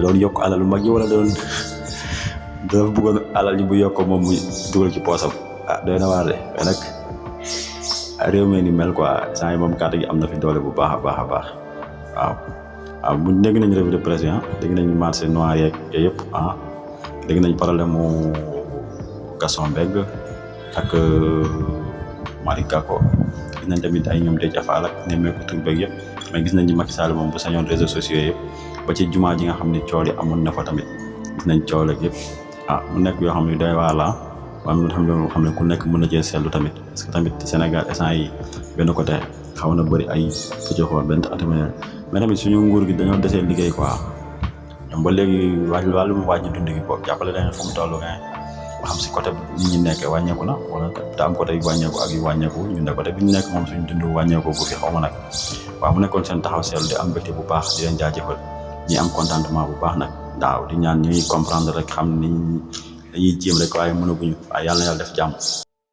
doon yokk alal mag yi wala dafa bëggoon alal yi bu yokk moom muy dugal ci poosam doy na waar de mais nag réew mi ni mel quoi saa yi moom kàddu gi am na fi doole bu baax a baax waaw bu dégg nañ revue de presse dégg nañ marché noir yeeg yëpp dégg nañ problème mu Gaston Mbengue ak Malick Gakou gis nañ tamit ay ñoom Déthié Fall ak nemmeeku tur beeg yëpp mais gis nañ ni Macky Sall moom bu sañoon réseaux sociaux yëpp ba ci jumaa ji nga xam ne cool yi amoon na fa tamit gis nañ cool ak yëpp mu nekk yoo xam ne doy waar la am na xam ne ku nekk mën na cee seetlu tamit parce que tamit Sénégal instant yi benn côté xaw na bëri ay pëccoxoo benn atamee mais tamit suñu nguur gi dañoo desee liggéey quoi ñoom ba léegi wàllum wàññi dund gi boobu jàppale leen fu mu toll nga ba xam si côté nit ñi nekk wàññeeku na wala te am côté yu wàññeeku ak yu wàññeeku ñun de côté bi ñu nekk moom suñu dund wàññeeku gu fi xaw ma nag waaw mu nekkoon seen taxaw seetlu di am mbégte bu baax di leen jaajëfal ñi am contentement bu baax nag daaw di ñaan ñuy comprendre rek xam ni dañuy jéem rek waaye mënaguñu waaye yàlla na yàlla def jàmm